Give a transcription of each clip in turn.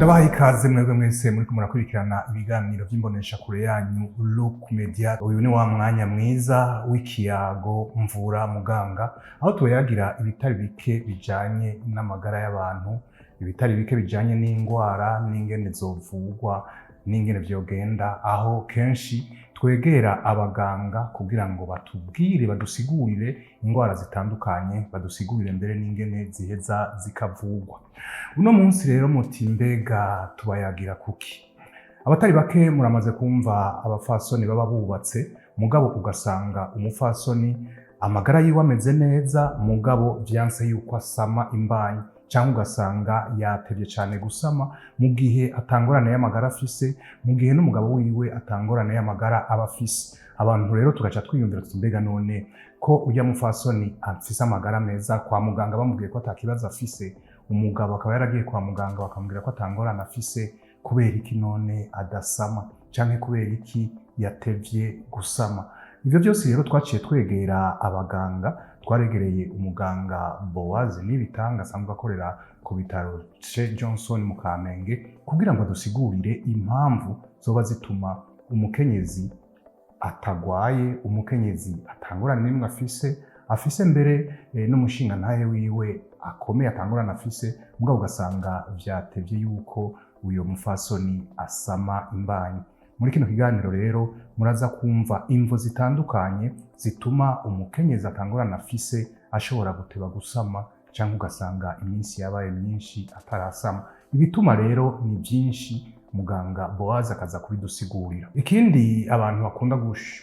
Ndabaha ikaze mwebwe mwese muriko murakurikirana ibiganiro vy'imboneshakure yanyu Look Media. Uyu ni wa mwanya mwiza w'ikiyago Mvura Muganga, aho tubayagira ibitari bike bijanye n'amagara y'abantu, ibitari bike bijanye n'ingwara n'ingene zovurwa n'ingene vyogenda, aho kenshi twegera abaganga kugira ngo batubwire, badusigurire ingwara zitandukanye, badusigurire mbere n'ingene ziheza zikavurwa. Uno munsi rero muti: "Mbega tubayagira kuki?" Abatari bake muramaze kumva abafasoni baba bubatse, mugabo ugasanga umufasoni amagara yiwe ameze neza, mugabo vyanse yuko asama imbanyi, cyangwa ugasanga yatevye cane gusama mu gihe atangorane y'amagara afise, mu gihe n'umugabo wiwe atangorane y'amagara aba afise. Abantu rero tugaca twiyumvira tuti: "Mbega none ko urya mufasoni afise amagara meza, kwa muganga bamubwiye ko atakibazo afise, umugabo akaba yaragiye kwa muganga bakamubwira ko atangorane afise, kubera iki none adasama, canke kubera iki yatevye gusama?" Ivyo byose rero twaciye twegera abaganga. Twaregereye umuganga Bowazi Nibitanga, asanzwe akorera ku bitaro C Johnson mu Kamenge, kugira ngo adusigurire impamvu zoba zituma umukenyezi atagwaye, umukenyezi atangorane n'imwe afise, mbere n'umushingantahe wiwe akomeye, atangorane afise, mugabo ugasanga vyatevye yuko uyo mufasoni asama imbanyi. Muri kino kiganiro rero muraza kumva imvo zitandukanye zituma umukenyezi atangorane afise ashobora guteba gusama, cyangwa ugasanga iminsi yabaye myinshi atarasama. Ibituma rero ni byinshi, muganga Boaz akaza kubidusigurira. Ikindi abantu bakunda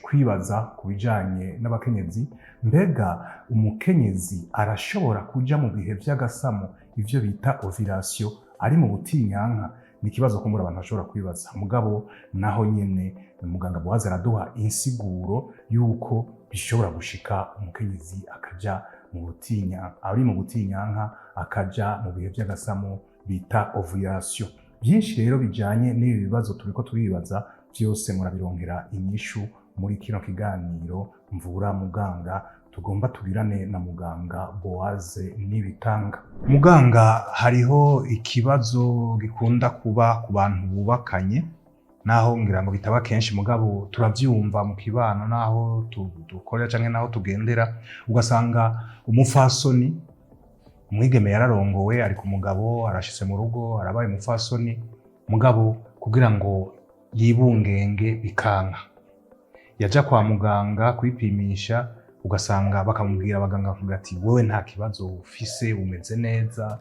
kwibaza ku bijanye n'abakenyezi: mbega umukenyezi arashobora kuja mu bihe vy'agasamo, ivyo bita ovulation, ari mu butinyanka? Ni ikibazo kumbura abantu bashobora kwibaza, mugabo naho nyene muganga Boaz araduha insiguro yuko bishobora gushika umukenyezi akaja mu butinya, ari mu butinyanka, akaja mu bihe vy'agasamo bita ovulation. Byinshi rero bijanye n'ibi bibazo turiko turibaza byose murabironkera inyishu muri kino kiganiro Mvura Muganga tugomba tugirane na muganga Boaze Nibitanga. Muganga, hariho ikibazo gikunda kuba ku bantu bubakanye, naho ngira ngo bitaba kenshi, mugabo turavyumva mu kibano naho dukorera canke naho tugendera, ugasanga umufasoni, umwigeme yararongowe, ari ku mugabo, arashitse mu rugo, arabaye umufasoni, mugabo kugira ngo yibungenge bikanka. Yaja kwa muganga kwipimisha, ugasanga bakamubwira, abaganga bakavuga ati: "Wewe nta kibazo ufise, umeze neza,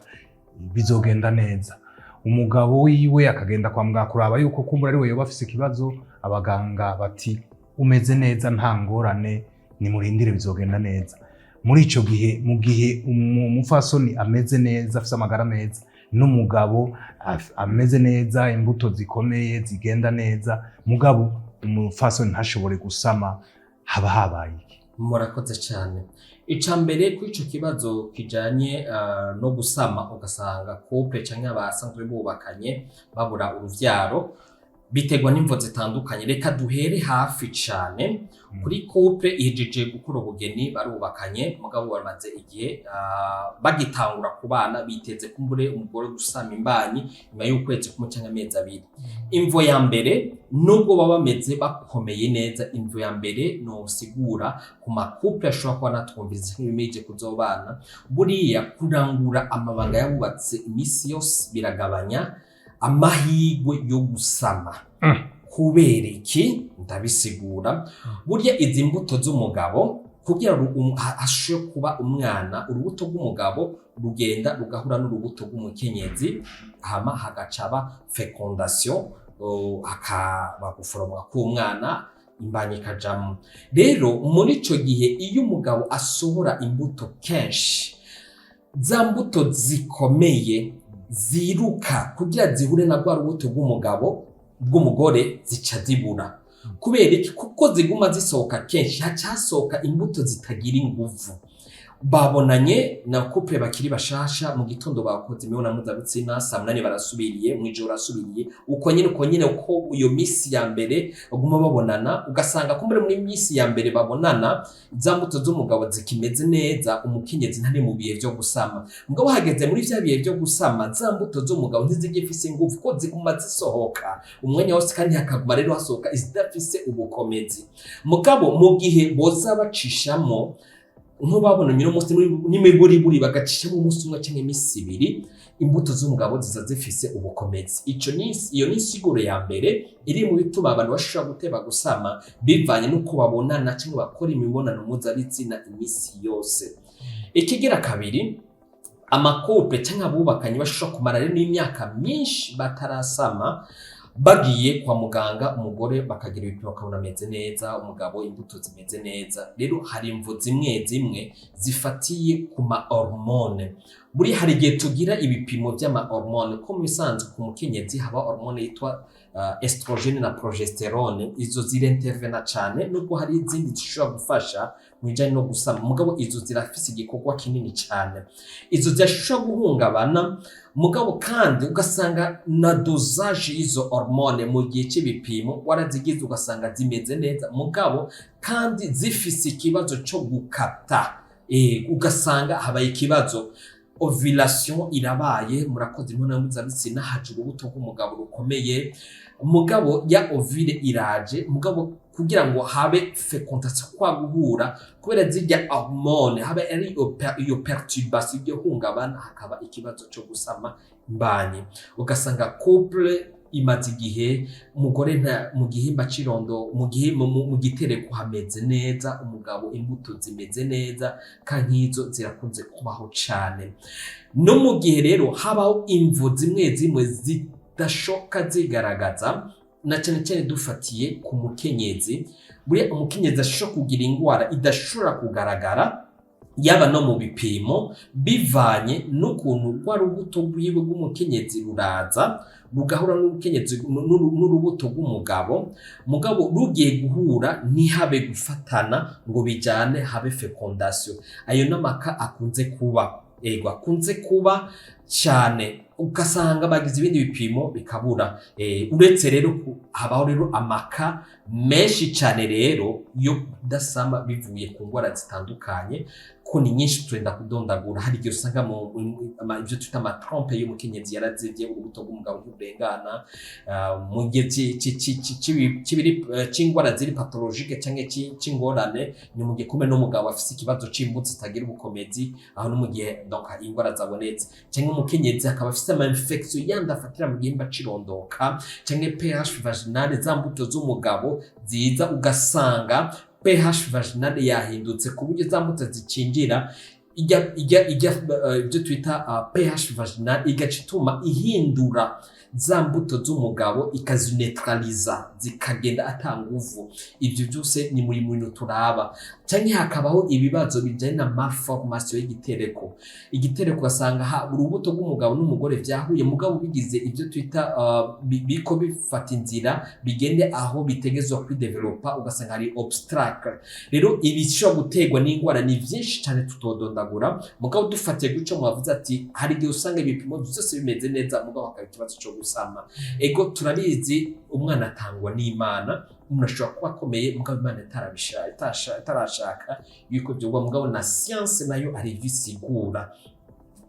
bizogenda neza." Umugabo wiwe akagenda kwa muganga kuraba yuko kumbura ari we yoba afise ikibazo, abaganga bati: "Umeze neza, nta ngorane, nimurindire bizogenda neza." Muri ico gihe, mu gihe umupfasoni ameze neza, afise amagara meza, n'umugabo ameze neza, imbuto zikomeye zigenda neza, mugabo umupfasoni ntashobore gusama, haba habaye iki? Murakoze cyane. Ica mbere kuri ico kibazo kijanye no gusama, ugasanga couple canke abasanzwe bubakanye babura uruvyaro, biterwa n'imvo zitandukanye. Reka duhere hafi cane kuri couple ihejeje gukora ubugeni, barubakanye, mugabo bamaze igihe bagitangura kubana, biteze kumbure umugore gusama imbanyi nyuma y'ukwezi kumwe canke amezi 2. Imvo ya mbere, nubwo baba bameze bakomeye neza, imvo ya mbere nosigura ku ma couple ashobora kuba natwumviriza nk'ibimeje kuzobana, buriya kurangura amabanga yabubatse imisi yose biragabanya amahirwe yo gusama. Kubera iki? Ndabisigura. Burya izi mbuto z'umugabo, kugira ngo hashobore kuba umwana, urubuto rw'umugabo rugenda rugahura n'urubuto rw'umukenyezi, hama hagacaba fécondation, hakaba guforomwa k'umwana, imbanyi ikajamwo. Rero muri ico gihe, iyo umugabo asohora imbuto kenshi, za mbuto zikomeye ziruka kugira zihure na rwa rubuto rw'umugabo, rw'umugore, zica zibura. Kubera iki? Kuko ziguma zisohoka kenshi, haca hasohoka imbuto zitagira inguvu. Babonanye na couple bakiri bashasha, mu gitondo bakoze imibonano mpuzabitsina, saa 8 barasubiriye, mw'ijoro barasubiriye, uko nyene, uko nyene, uko iyo misi ya mbere baguma babonana. Ugasanga kumbure muri misi ya mbere babonana za mbuto z'umugabo zikimeze neza, umukenyezi ntari mu bihe vyo gusama. Mugabo hageze muri vya bihe vyo gusama, za mbuto z'umugabo ntizigifise ingufu, ko ziguma zisohoka umwanya wose, kandi hakaguma rero hasohoka izidafise ubukomezi. Mugabo mu gihe boza bacishamo, nk'ubabonanye uno munsi, n'imiburiburi bagacishamo umunsi umwe canke imisi 2, imbuto z'umugabo ziza zifise ubukomezi. Ico ni iyo ni insiguro ya mbere iri mu bituma abantu bashobora guteba gusama, bivanye n'uko babonana cyangwa bakora imibonano mpuzabitsina imisi yose. Ikigira kabiri, ama couple cyangwa abubakanye bashobora kumara rero n'imyaka myinshi batarasama. Bagiye kwa muganga, umugore bakagira ibipimo bakabona ameze neza, umugabo imbuto zimeze neza. Rero hari imvo zimwe zimwe zifatiye ku ma hormone. Buri hari igihe tugira ibipimo vy'ama hormone, ko mu bisanzwe ku mukenyezi haba hormone yitwa estrogène na progestérone. Izo zirintervena cane, nubwo hari izindi zishobora gufasha mu bijanye no gusama, mugabo izo zirafise igikorwa kinini cane. Izo zirashobora guhungabana, mugabo kandi ugasanga na dosage y'izo hormone mu gihe c'ibipimo warazigize, ugasanga zimeze neza, mugabo kandi zifise ikibazo co gukata, ugasanga habaye ikibazo, ovulation irabaye, murakoze imibonano mpuzabitsina, haje urubuto rw'umugabo rukomeye, mugabo ya ovule iraje, mugabo kugira ngo habe fécondation, kwa guhura, kubera zirya hormone habe ari iyo perturbation, iryo hungabana, hakaba ikibazo co gusama imbanyi. Ugasanga couple imaze igihe, umugore nta mu gihimba c'irondo, mu gihe mu gitereko hameze neza, umugabo imbuto zimeze neza. Kandi nk'izo zirakunze kubaho cane. No mu gihe rero habaho imvo zimwe zimwe zidashoka zigaragaza, na cyane cyane dufatiye ku mukenyezi, buriya umukenyezi ashobora kugira ingwara idashobora kugaragara yaba no mu bipimo, bivanye n'ukuntu rwa rubuto rwiwe rw'umukenyezi ruraza rugahura n'urukenyezi n'urubuto rw'umugabo, mugabo rugiye guhura ntihabe gufatana ngo bijane habe fécondation. Ayo n'amaka akunze kuba, ego, akunze kuba cyane, ugasanga bagize ibindi bipimo bikabura. Uretse rero habaho rero amaka menshi cyane rero yo kudasama bivuye ku ndwara zitandukanye, ko ni nyinshi turenda kudondagura. Hari igihe usanga ibyo twita ama trompes y'umukenyezi yarazivye, urubuto rw'umugabo ntirurengana, mu gihe c'ingwara ziri pathologique canke c'ingorane, ni mu gihe kumwe n'umugabo afise ikibazo c'imbuto zitagira ubukomezi, aho no mu gihe donc ingwara zabonetse, canke umukenyezi akaba afise ama infection yandi afatira mu gihimba c'irondoka, canke pH vaginale, za mbuto z'umugabo ziza ugasanga pH vaginale yahindutse, ku buryo za mbuto zicinjira ijya ibyo twita pH vaginale, igaca ituma ihindura za mbuto z'umugabo, ikazinetraliza, zikagenda ata nguvu. Ibyo byose ni muri bintu turaba. Canke hakabaho ibibazo bijanye na malformation y'igitereko. Igitereko ugasanga urubuto rw'umugabo n'umugore vyahuye, mugabo bigize ibyo twita biko bifata inzira bigende aho bitegezwa kwidevelopa, ugasanga hari obstacle. Rero ibishobora guterwa n'ingwara ni vyinshi cyane tutodondagura, mugabo dufatiye guco mwavuze ati hari igihe usanga ibipimo byose bimeze neza, mugabo hakaba ikibazo cyo gusama. Ego, turabizi, umwana atangwa n'Imana. Umuntu ashobora kuba akomeye, mugabo Imana itarashaka yuko byogwa. Mugabo na science nayo hari ivyo isigura.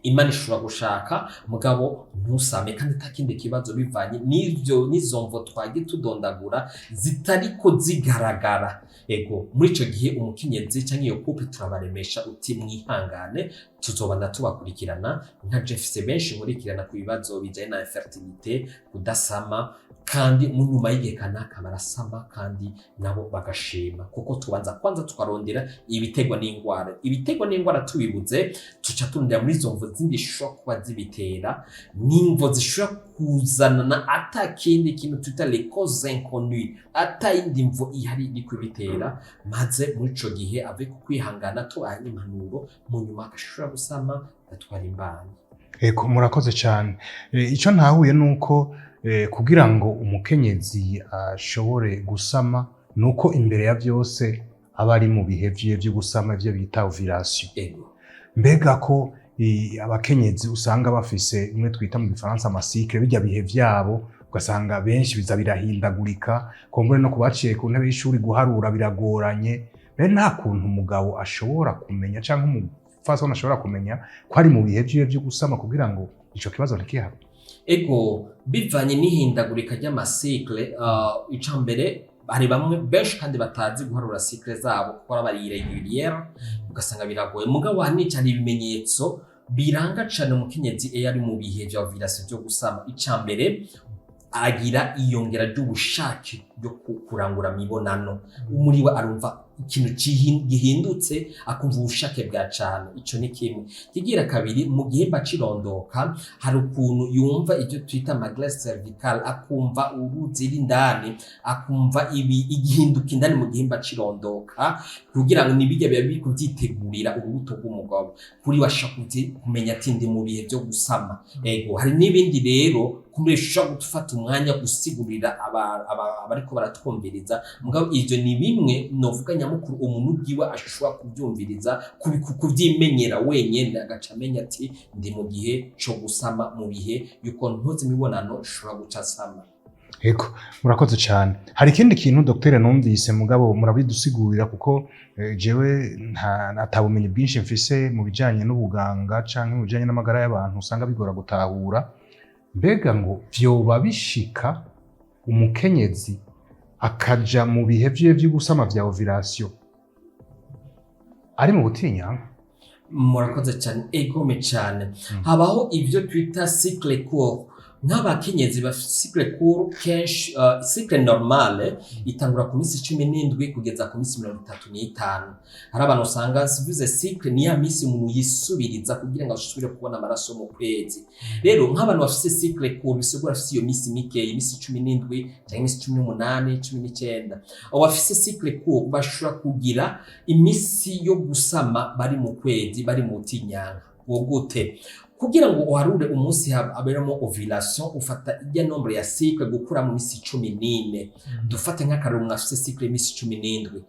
Imana ishobora gushaka, mugabo ntusame kandi atakindi kibazo, bivanye n'ivyo n'izo mvo twagiye tudondagura zitariko zigaragara. Ego, muri ico gihe umukenyezi canke iyo couple turabaremesha uti: "Mwihangane, tuzobana tubakurikirana." Nka jefise benshi nkurikirana ku bibazo bijanye na infertilité, kudasama, kandi mu nyuma y'igihe kanaka barasama, kandi nabo bagashima, kuko tubanza kwanza tukarondera ibiterwa n'ingwara. Ibiterwa n'ingwara tubibuze, tuca turondera muri izo mvo zindi zishobora kuba zibitera, n'imvo zishobora kuzanana ata kindi kintu twita les causes inconnues, ata yindi mvo ihari iri kubitera. Maze muri ico gihe ave ku kwihangana, tubaha n'impanuro, mu nyuma agashobora gusama, agatwara imbanyi. Ego, murakoze cyane. Icyo ntahuye ni uko kugira ngo umukenyezi ashobore gusama, ni uko imbere ya byose aba ari mu bihe vyiwe vyo gusama, ivyo bita ovulation. Ego. Mbega ko abakenyezi usanga bafise bimwe twita mu gifaransa ama cycles, bijya bihe vyabo, ugasanga benshi biza birahindagurika, kumbure no kubaciye ku ntebe y'ishuri guharura biragoranye. Mbere nta kuntu umugabo ashobora kumenya canke umupfasoni ashobora kumenya ko ari mu bihe vyiwe vyo gusama kugira ngo ico kibazo ntikihabe? Ego, bivanye n'ihindagurika ry'ama cycles, ica mbere hari bamwe benshi kandi batazi guharura cycle zabo kuko baba bari irrégulière, ugasanga biragoye. Mugabo ahanini cyane ibimenyetso biranga cane umukenyezi iyo ari mu bihe vya ovulation, vyo gusama, ica mbere agira iyongera ry'ubushake ryo kurangura imibonano. Muri we arumva ikintu gihindutse, akumva ubushake bwa cane. Ico ni kimwe. Kigira kabiri, mu gihimba c'irondoka hari ukuntu yumva ivyo twita ama glaire cervicale, akumva uruzi indani, akumva ibi igihinduka indani mu gihimba c'irondoka, kugira ngo nibijya biba biri kuvyitegurira urubuto rw'umugabo. Kuri we ashobora kumenya ati ndi mu bihe vyo gusama. Ego, hari n'ibindi rero kumbe ushobora gufata umwanya gusigurira abariko baratwumviriza, mugabo ivyo ni bimwe novuga nyamukuru umuntu ubwiwe ashobora kuvyumviriza, kuvyimenyera wenyene, agaca amenya ati ndi mu gihe co gusama, mu bihe yuko ntuzi imibonano nshobora guca nsama. Ego, murakoze cyane. Hari ikindi kintu, docteur, numvise, mugabo murabidusigurira, kuko jewe nta ata bumenyi bwinshi mfise mu bijanye n'ubuganga canke mu bijanye n'amagara y'abantu, usanga bigora gutahura. Mbega ngo vyoba bishika umukenyezi akaja mu bihe vyiwe vy'ugusama vya ovulation ari mu butinyanka? Murakoze cyane. Egome cyane. Habaho ibyo twita cycle court. Nk'abakenyezi bafite cycle court kenshi, cycle normale itangura ku minsi 17 kugeza ku minsi 35. Hari abantu usanga sivuze cycle ni ya minsi umuntu yisubiriza kugira ngo asubire kubona amaraso mu kwezi. Rero nk'abantu bafite cycle court, bisigura bafite iyo minsi mikeya, iminsi 17 cyangwa iminsi 18, 19, abo bafite cycle court bashobora kugira iminsi yo gusama bari mu kwezi, bari mu tinyanka. Wo gute? Kugira ngo uharure umunsi haberamo ovulation, ufata ijya nombre ya cycle gukura mu minsi 14. Dufate nk'akarorero, umuntu afise cycle y'iminsi 17,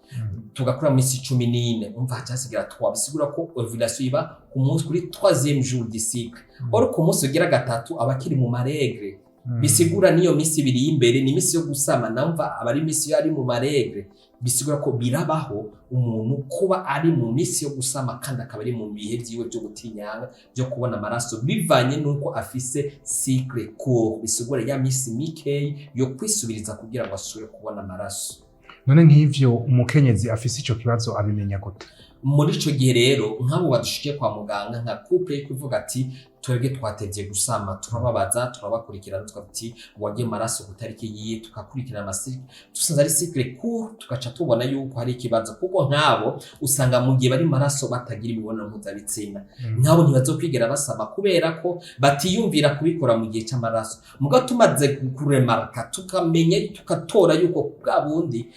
tugakura mu minsi 14, umva hacasigara 3. Bisigura ko ovulation iba ku munsi kuri troisième jour du cycle. Or ku munsi ugira gatatu aba akiri mu ma règles. Bisigura n'iyo minsi 2 y'imbere ni iminsi yo gusama, namva aba ari iminsi yo ari mu ma règles. Bisigura ko birabaho umuntu kuba ari mu minsi yo gusama kandi akaba ari mu bihe vyiwe vyo gutinyanga, vyo kubona amaraso, bivanye n'uko afise cycle court, bisigura ya minsi mikeyi yo kwisubiriza kugira ngo asubire kubona amaraso. None nk'ivyo umukenyezi afise ico kibazo abimenya gute? Muri ico gihe rero, nk'abo badushikiye kwa muganga nka couple yo kuvuga ati twebwe twatevye gusama, turababaza, turabakurikirana, tukavuga ati wagiye maraso ku tariki yiye, tukakurikirana ama cycles, dusanze ari cycle court, tugaca tubona yuko hari ikibazo, kuko nk'abo usanga mu gihe bari maraso batagira imibonano mpuzabitsina. Nk'abo ntibazokwigera basama kubera ko batiyumvira kubikora mu gihe c'amaraso. Muga tumaze kuremarka, tukamenya, tukatora yuko bwa bundi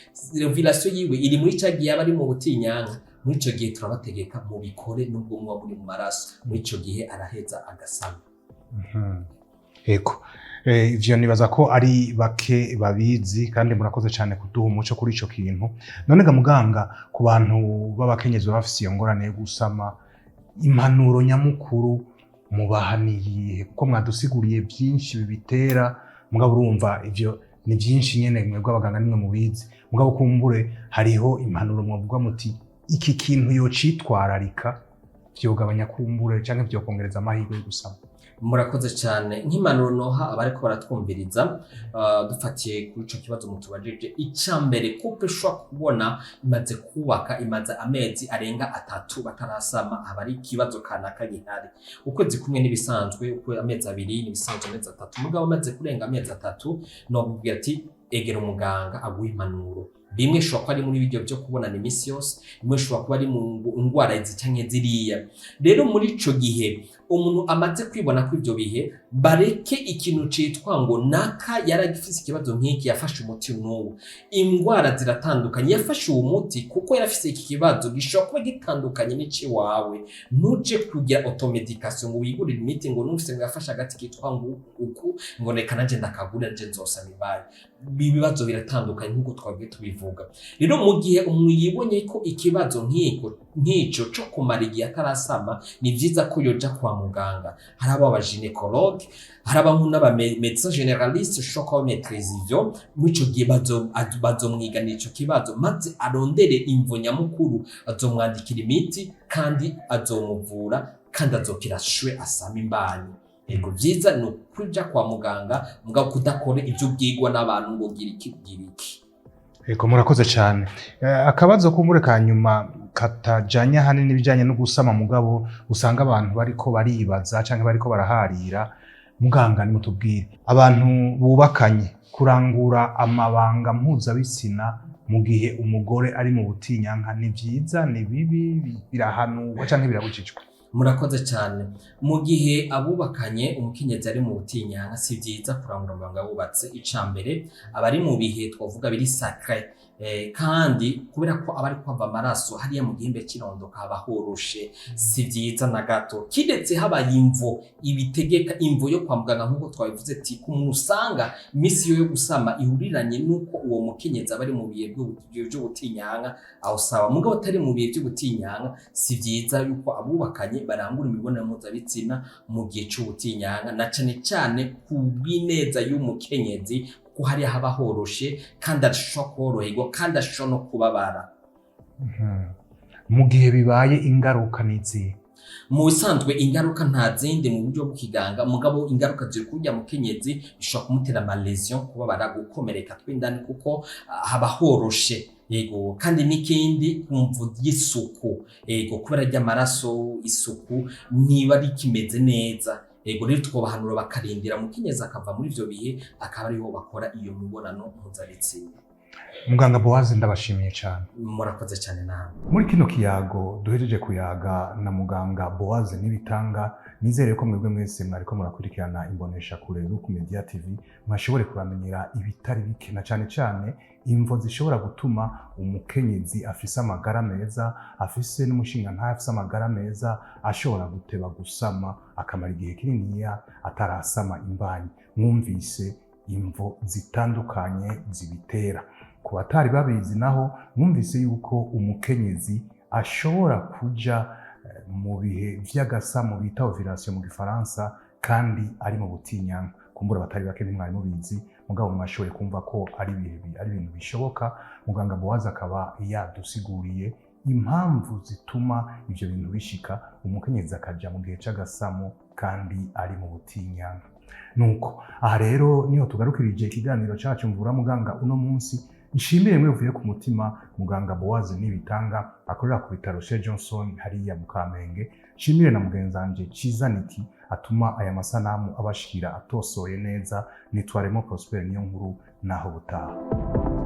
ovulation yiwe iri muri ca gihe aba ari mu butinyanka, muri ico gihe turabategeka mubikore nubwo muba muri mu maraso. Muri ico gihe araheza agasama. Ego. Ivyo nibaza ko ari bake babizi, kandi murakoze cyane kuduha umuco kuri ico kintu. None ga muganga, ku bantu b'abakenyezi baba bafise iyo ngorane yo gusama, impanuro nyamukuru mubaha ni iyihe? Kuko mwadusiguriye byinshi bibitera, mugabo urumva ivyo ni byinshi nyene, mwebwe abaganga nimwe mubizi. Mugabo kumbure hariho impanuro mwavuga muti iki kintu yocitwararika vyogabanya kumbure canke vyokongereza amahirwe yo gusama. Murakoze cyane. Nk'impanuro noha abariko baratwumviriza, dufatiye kuri ico kibazo mutubajije, ica mbere, couple ushobora kubona imaze kubaka, imaze amezi arenga 3 batarasama, aba ari ikibazo kanaka gihari. Ukwezi kumwe n'ibisanzwe, amezi 2 n'ibisanzwe, amezi 3. Mugabo amaze kurenga amezi 3, nokubwira ati egera umuganga aguha impanuro. Bimwe ishobora kuba ari muri ibyo byo kubonana iminsi yose, bimwe ishobora kuba ari mu ndwara izi canke ziriya. Rero muri ico gihe umuntu amaze kwibona ko ivyo bihe, bareke ikintu citwa ngo naka yaragifise ikibazo nk'iki, yafashe umuti n'ubu. Indwara ziratandukanye. Yafashe uwo muti kuko yarafise iki kibazo gishobora kuba gitandukanye n'iciwawe. Ntuje kugira automédication ngo wigurire imiti ngo numvise ngo yafashe agati kitwa ngo uku, ngo reka nanje ndakagura nje nzosama ibaye. Ibibazo biratandukanye nk'uko twagiye tubivuga. Rero mu gihe umuntu yibonye ko ikibazo nk'iko nk'ico co kumara igihe atarasama, ni vyiza ko yoja kwa muganga. Haraba aba gynécologue, haraba n'aba médecin généraliste ushobora kuba maîtrise ivyo. Muri ico gihe bazomwiganira ico kibazo, maze arondere imvo nyamukuru. Azomwandikira imiti kandi azomuvura, kandi azokira shwe asama imbanyi. Ego, vyiza ni ukuja kwa muganga, mugabo kudakora ivyo ubwirwa n'abantu ngo gira iki, gira iki. Ego, murakoze cyane. Akabazo kumbure ka nyuma katajanye ahanini n'ibijanye no gusama, mugabo usanga abantu bariko baribaza canke bariko baraharira. Muganga, nimutubwire, abantu bubakanye kurangura amabanga mpuzabitsina mu gihe umugore ari mu butinyanka ni vyiza, ni bibi, birahanurwa canke birabujijwe? Murakoze cyane. Mu gihe abubakanye, umukenyezi ari mu butinyanka, si vyiza kurangura amabanga bubatse. Ica mbere, aba ari mu bihe twavuga biri sacré, kandi kubera ko aba ari kwava amaraso hariya mu gihimba c'irondoka haba horoshe, si vyiza na gato, kiretse habaye imvo ibitegeka, imvo yo kwa muganga, nk'uko twabivuze ati ku muntu usanga iminsi yo gusama ihuriranye n'uko uwo mukenyezi aba ari mu bihe vy'ubutinyanka, aho sawa. Mugabo atari mu bihe vy'ubutinyanka, si vyiza yuko abubakanye barangura imibonano mpuzabitsina mu gihe c'ubutinyanka, na cane cane ku bw'ineza y'umukenyezi, kuko hariya haba horoshe kandi ashobora koroherwa kandi ashobora no kubabara. Mu gihe bibaye, ingaruka n'izihe? Mu bisanzwe ingaruka nta zindi mu buryo bw'ikiganga, mugabo ingaruka ziri kurya mukenyezi, bishobora kumutera ama lésions, kubabara, gukomereka tw'indani, kuko haba horoshe. Yego, kandi n'ikindi ku mvu y'isuku, yego, kubera ry'amaraso, isuku niba rikimeze neza. Yego, rero twobahanura bakarindira mukenyezi akava muri ivyo bihe, akaba ariho bakora iyo mibonano mpuzabitsina. Muganga Bowazi, ndabashimiye cyane. Murakoze cyane nawe. Muri kino kiyago duhejeje kuyaga na muganga Bowazi Nibitanga, nizere ko mwebwe mwese mwariko murakurikirana imbonesha kure Look Media TV mwashobore kubamenyera ibitari bike, na cane cane imvo zishobora gutuma umukenyezi afise amagara meza, afise n'umushingantahe afise amagara meza, ashobora guteba gusama akamara igihe kininiya atarasama imbanyi. Mwumvise imvo zitandukanye zibitera. Ku batari babizi naho, mwumvise yuko umukenyezi ashobora kuja mu bihe vy'agasamo bita ovulation mu gifaransa kandi ari mu butinyanka. Kumbura abatari bake ntimwari mubizi, mugabo mwashoboye kumva ko ari ibihe ari ibintu bishoboka. Muganga Bowazi akaba yadusiguriye impamvu zituma ivyo bintu bishika, umukenyezi akaja mu gihe c'agasamo kandi ari mu butinyanka. Nuko aha rero niho tugarukirije ikiganiro cacu Mvura Muganga uno munsi. Nshimire mwe uvuye ku mutima muganga Bowazi Nibitanga akorera ku bitaro Chez Johnson hariya mu Kamenge. Nshimire na mugenzanje Cizaniki atuma aya masanamu abashikira atosoye neza. Nitwaremo Prosper Niyo Nkuru, naho butaha.